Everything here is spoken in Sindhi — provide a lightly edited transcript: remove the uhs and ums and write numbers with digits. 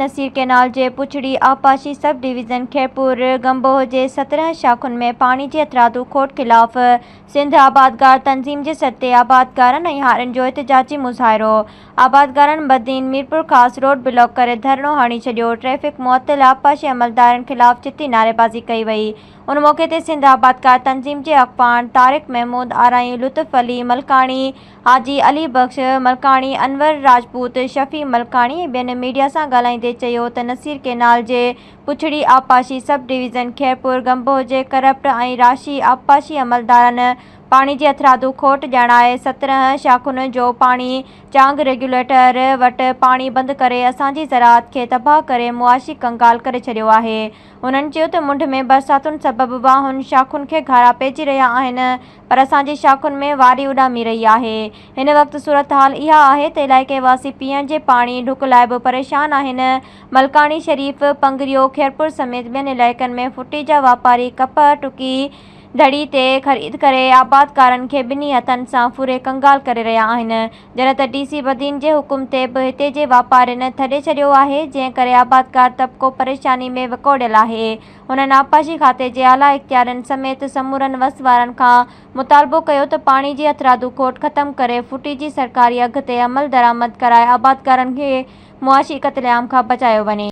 نصير ڪئنال جي پڇڙي آبپاشي سب ڊويزن خيرپور گنبوهه جي 17 شاخن ۾ پاڻي جي هٿرادو کوٽ خلاف سنڌ آبادگار تنظيم جي سڏ تي آبادگارن ۽ هارين جو احتجاجي مظاهرو، آبادگارن بدين ميرپورخاص روڊ بلاڪ ڪري ڌرڻو هڻي ڇڏيو، ٽريفڪ معطل، آبپاشي عملدارن خلاف ڇتي نعريبازي ڪئي وئي. ان موقعي تي سنڌ آبادگار تنظيم جي اڳواڻ طارق محمود آرائين، لطف علي ملڪاڻي، حاجي علي بخش ملڪاڻي، انور راجپوت، شفيع ملڪاڻي ۽ ٻين ميڊيا سان ڳالهائيندي چيو ته نصير ڪئنال جي پڇڙي آبپاشي سب ڊويزن خيرپور گنبوهه جي ڪرپٽ ۽ راشي آبپاشي عملدارن پاڻي جي هٿرادو کوٽ ڄاڻائي 17 شاخن جو پاڻي چانگ ريگيوليٽر وٽ پاڻي بند ڪري اسان جي زراعت کي تباهه ڪري معاشي ڪنگال ڪري ڇڏيو آهي. هنن چيو ته منڍ ۾ برساتن سبب واهن، شاخن کي گهارا پئجي رهيا آهن پر اسان جي شاخن ۾ واري اڏامي رهي آهي. هن وقت صورتحال اها آهي ته علائقي واسي پيئڻ جي پاڻي ڍڪ لاء به پريشان آهن. ملڪاڻي شريف، پنگريو، خيرپور سميت ٻين علائقن ۾ ڦٽي جا واپاري ڪپهه ٽڪي ڌڙي تي خريد ڪري آبادگارن کي ٻنهي هٿن سان ڦري ڪنگال ڪري رهيا آهن. جڏهن ته ڊي سي بدين جي حڪم تي به هتي جي واپارين ٿڏي ڇڏيو آهي، جنهن ڪري آبادگار طبقو پريشاني ۾ وڪوڙيل آهي. هنن آبپاشي کاتي جي اعليٰ اختيارين سميت سمورن وس وارن کان مطالبو ڪيو ته پاڻي جي هٿرادو کوٽ ختم ڪري ڦٽي جي سرڪاري اگهه تي عملدرآمد ڪرائي آبادگارن کي معاشي قتل عام کان بچايو وڃي.